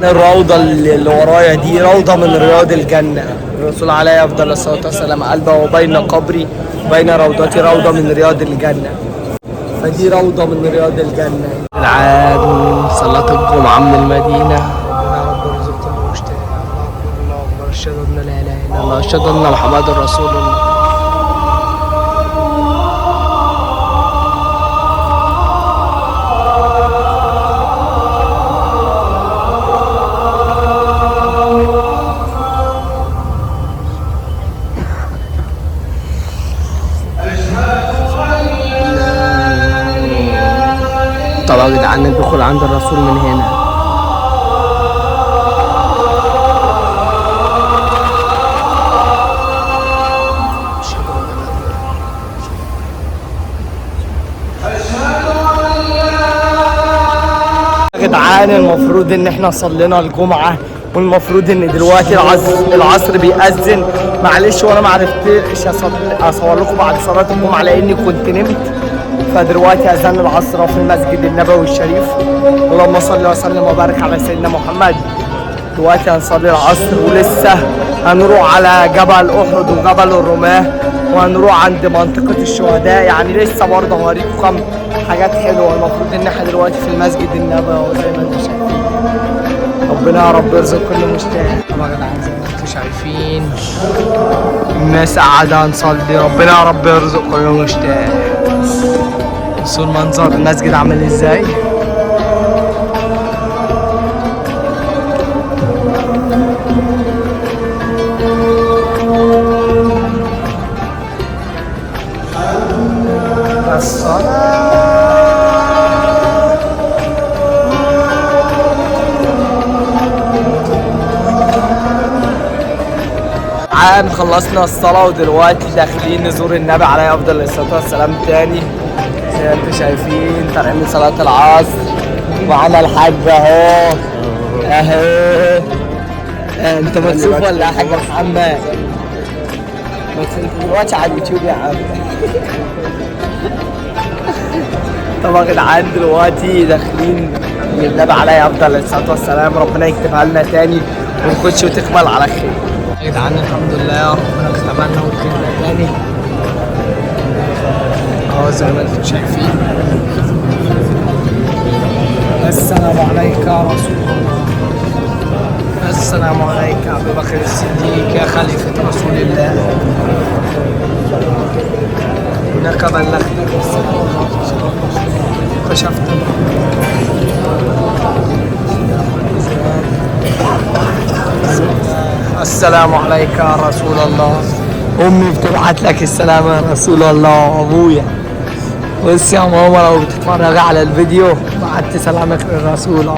الروضة اللي ورايا دي روضة من رياض الجنة. الرسول عليه أفضل الصلاة والسلام قال وبين قبري بين روضتي روضة من رياض الجنة، فدي روضة من رياض الجنة. العاد صلاة الجمعة من المدينة. ربنا يا رب يرزق كل مشتاق. الله أكبر الله أكبر، أشهد أن لا إله إلا الله، أشهد أن محمد رسول الله. طبعا يا جدعان ندخل عند الرسول من هنا. يا جدعان المفروض ان احنا صلينا الجمعة، والمفروض ان دلوقتي العصر بيأذن. معلش وانا ما عرفتش اصور لكم بعد صلاة الجمعة لاني كنت نمت. فدلوقتي اذان العصر في المسجد النبوي الشريف. اللهم صل وسلم وبارك على سيدنا محمد. دلوقتي هنصلي العصر، ولسه هنروح على جبل احد وجبل الرماة، وهنروح عند منطقة الشهداء. يعني لسه برضه هوريكم كم حاجات حلوة. المفروض ان احنا دلوقتي في المسجد النبوي زي ما انتم شايفين. ربنا يا رب يرزق كل مشتاق. طبعا يا جدعان زي ما انتم شايفين الناس قاعدة نصلي. ربنا يا رب يرزق كل مشتاق. بصوا المنظر المسجد عامل ازاي. الصلاة. عام خلصنا الصلاة ودلوقتي داخلين نزور النبي عليه أفضل الصلاة والسلام تاني. زي ما انتم شايفين طالعين من صلاة العصر، معانا الحاج اهو اهو. انت مكسوف ولا يا حاج محمد؟ مكسوف انت دلوقتي على اليوتيوب يا عم. طبعا يا جدعان دلوقتي داخلين للنبي عليه افضل الصلاة والسلام. ربنا يكتبها لنا تاني ونخش وتكمل على خير. يا جدعان الحمد لله ربنا كتبها لنا وتكمل تاني اهو زي ما انتم شايفين. السلام عليك يا رسول الله، السلام عليك يا ابو بكر الصديق يا خليفة رسول الله، انك بلغت الرسالة وكشفت. السلام عليك يا رسول الله. امي بتبعت لك السلام يا رسول الله. ابويا بص يا ماما لو بتتفرج على الفيديو بعت سلامك للرسول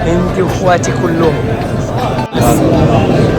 انت واخواتي كلهم. السلام عليكم.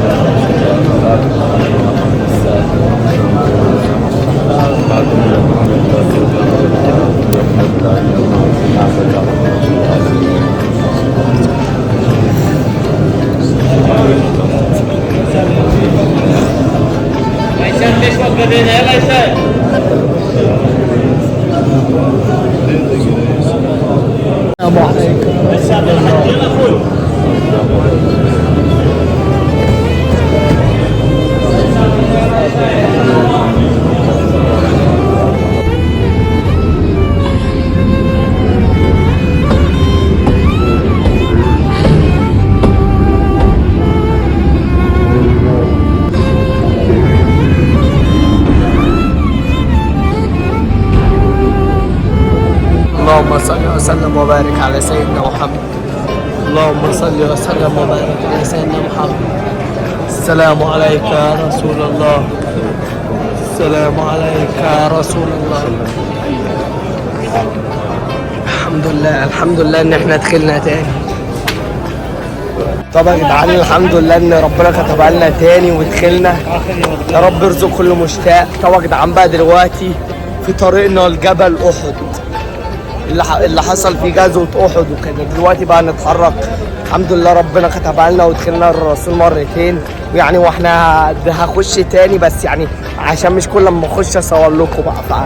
اللهم صل وسلم وبارك على سيدنا محمد. اللهم صل وسلم وبارك على سيدنا محمد. السلام عليك يا رسول الله، السلام عليك يا رسول الله. الحمد لله الحمد لله ان احنا دخلنا تاني. طبعا يا جدعان الحمد لله ان ربنا كتبها لنا تاني ودخلنا. يا رب ارزق كل مشتاق. طبعا يا جدعان بقى دلوقتي في طريقنا لجبل احد اللي حصل في غزوة احد وكده. دلوقتي بقى نتحرك الحمد لله ربنا كتبها لنا ودخلنا الرسول مرتين، ويعني واحنا هخش تاني، بس يعني عشان مش كل لما اخش اصور لكم بقى.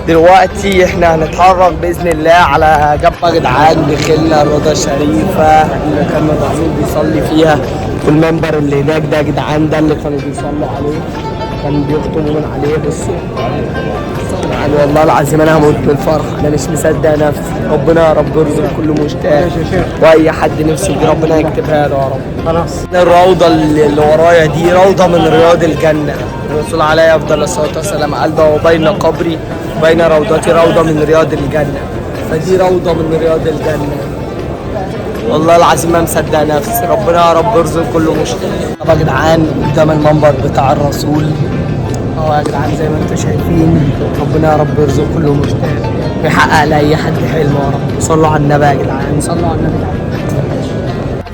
فدلوقتي احنا هنتحرك باذن الله على جبل يا جدعان. دخلنا الروضة الشريفة اللي كان الرسول بيصلي فيها، والمنبر اللي هناك ده يا جدعان ده اللي كانوا بيصلوا عليه، كان بيخطبوا من عليه. بصوا يعني والله العظيم انا هموت من الفرح، انا مش مصدق نفسي. ربنا يا رب يرزق كل مشتاق، واي حد نفسه دي ربنا يكتبها له يا رب. خلاص الروضة اللي ورايا دي روضة من رياض الجنة. الرسول عليه افضل الصلاة والسلام قال ده وبين قبري وبين روضتي روضة من رياض الجنة، فدي روضة من رياض الجنة. والله العظيم ما مصدق نفسي، ربنا يا رب يرزق كل مشتاق. طب يا جدعان قدام المنبر بتاع الرسول اهو يا جدعان زي ما انتم شايفين، ربنا يا رب يرزق كل مشتاق ويحقق لاي حد حلمه يا رب. صلوا على النبي يا جدعان، صلوا على النبي.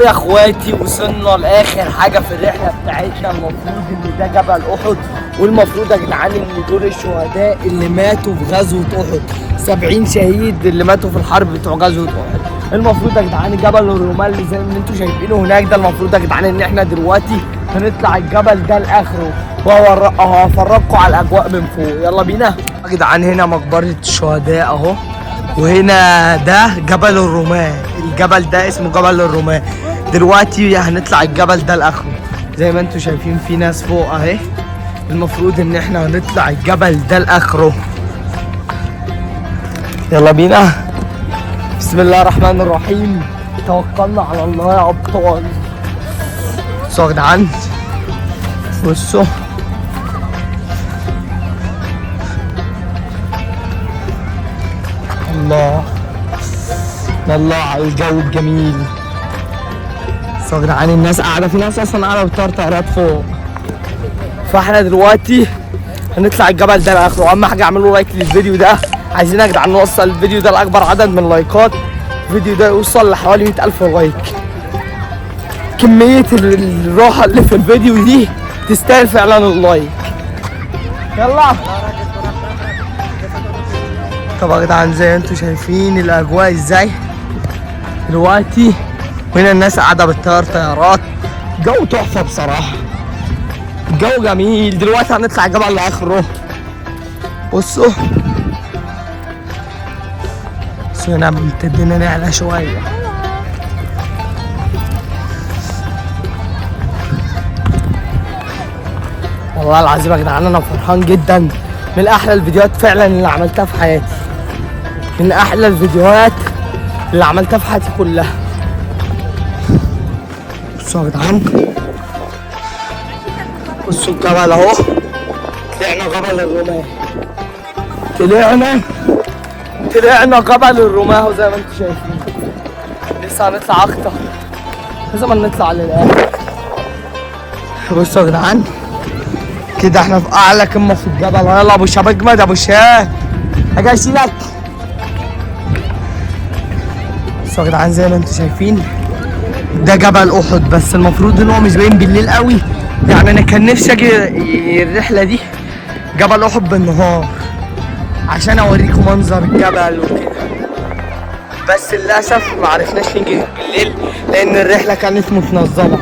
يا اخواتي وصلنا لاخر حاجة في الرحلة بتاعتنا. المفروض ان ده جبل احد، والمفروض يا جدعان ان دول الشهداء اللي ماتوا في غزوة احد، 70 شهيد اللي ماتوا في الحرب بتوع غزوة احد. المفروض يا جدعان جبل الرمال اللي زي ما انتم شايفينه هناك ده، المفروض يا جدعان ان احنا دلوقتي هنطلع الجبل ده لاخره، وهفرجكم على الاجواء من فوق. يلا بينا يا جدعان. هنا مقبره الشهداء اهو، وهنا ده جبل الرمال، الجبل ده اسمه جبل الرمال. دلوقتي هنطلع الجبل ده لاخره زي ما انتم شايفين، في ناس فوق اهي. المفروض ان احنا هنطلع الجبل ده لاخره. يلا بينا، بسم الله الرحمن الرحيم، توكلنا على الله يا ابطال. بصوا يا جدعان، بصوا الله الله على الجو الجميل. بصوا يا جدعان الناس قاعدة، في ناس اصلا قاعدة بتطير طيارات فوق. فاحنا دلوقتي هنطلع الجبل ده لاخره. اهم حاجة اعملوا like للفيديو ده، عايزين يا جدعان نوصل الفيديو ده لاكبر عدد من اللايكات. الفيديو ده يوصل لحوالي 100,000 like. كمية الراحة اللي في الفيديو دي تستاهل فعلا ال like. يلا طب يا جدعان زي ما انتم شايفين الاجواء ازاي دلوقتي، وهنا الناس قاعدة بتطير طيارات. جو تحفة بصراحة، الجو جميل. دلوقتي هنطلع الجبل لاخره. بصوا بس هنا ابتدينا نعلى شوية. والله العظيم يا جدعان انا فرحان جدا، من احلى الفيديوهات فعلا اللي عملتها في حياتي، من احلى الفيديوهات اللي عملتها في حياتي كلها. بصوا يا جدعان، بصوا الجبل اهو، طلعنا جبل الرماة، طلعنا جبل الرماة زي ما انتم شايفين. لسه هنطلع اكتر، لازم نطلع للاخر. بصوا يا جدعان كده احنا في اعلى قمة في الجبل. يلا ابو شهاب اجمد يا ابو شهاب، اجي اشيلك. بصوا يا جدعان زي ما انتم شايفين ده جبل احد، بس المفروض ان هو مش باين بالليل قوي. يعني انا كان نفسي اجي الرحلة دي جبل احد بالنهار عشان اوريكم منظر الجبل وكده، بس للاسف ما عرفناش نيجي بالليل لان الرحلة كانت متنظمه.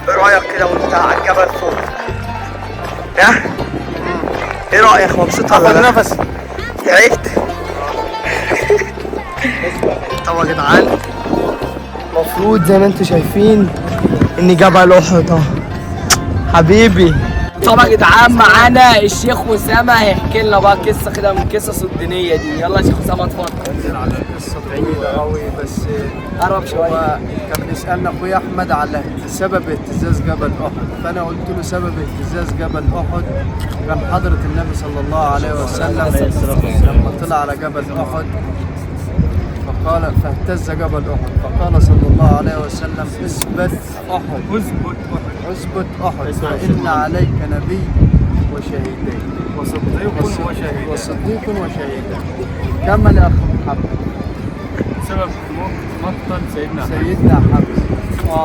ايه رايك كده وانت على الجبل فوق؟ ها؟ ايه رايك، مبسوط ولا لا؟ نفس تعبت؟ طب يا جدعان المفروض زي ما انتم شايفين ان جبل احد اهو حبيبي. طبعا يا جدعان معانا الشيخ اسامة هيحكي لنا بقى قصة كده من قصص الدينية دي. يلا يا شيخ اسامة اتفضل. انزل على قصة طويلة قوي، بس قرب شوية. كان بيسالنا اخويا احمد على سبب اهتزاز جبل احد، فانا قلت له سبب اهتزاز جبل احد كان حضره النبي صلى الله عليه وسلم لما طلع على جبل احد فقال، فاهتز جبل احد، فقال صلى الله عليه وسلم اثبت احد، اثبت احد، اثبت احد، فان عليك نبي وشهيدين وصديق وشهيدان، وصديق وشهيدان. كمل يا اخ محمد. سبب مقتل سيدنا حمزة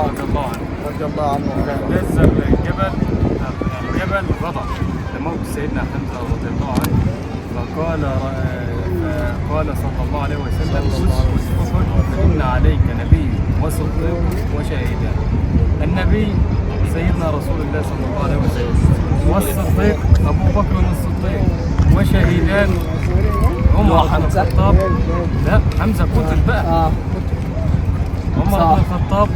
رضي الله عنه، رضي الله عنه. اهتز الجبل، الجبل غضب لموت سيدنا حمزة رضي الله عنه، فقال قال صلى الله عليه وسلم اثبت احد فإن عليك نبي النبي سيدنا رسول الله صلى الله عليه وسلم، والصديق أبو بكر الصديق، وشهيدان عمر بن الخطاب. لا، حمزة قتل بقى. عمر بن الخطاب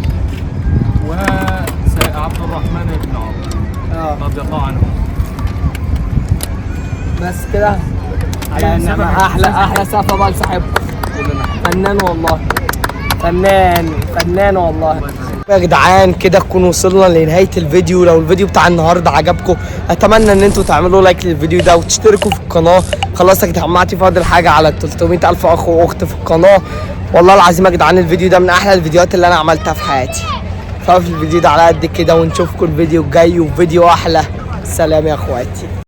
وعبد الرحمن بن عوف رضي الله عنهم. بس كده على سبب احلى احلى سقفه بقى لصاحبكم. فنان والله، فنان فنان والله يا جدعان. كده تكون وصلنا لنهاية الفيديو. لو الفيديو بتاع النهارده عجبكم اتمنى ان انتوا تعملوا like للفيديو ده وتشتركوا في القناة. خلاص يا جدعان معتي فاضل حاجة على 300 الف اخ واخت في القناة. والله العظيم يا جدعان الفيديو ده من احلى الفيديوهات اللي انا عملتها في حياتي. ففي الفيديو ده على قد كده، ونشوفكم الفيديو الجاي وفيديو احلى. سلام يا اخواتي.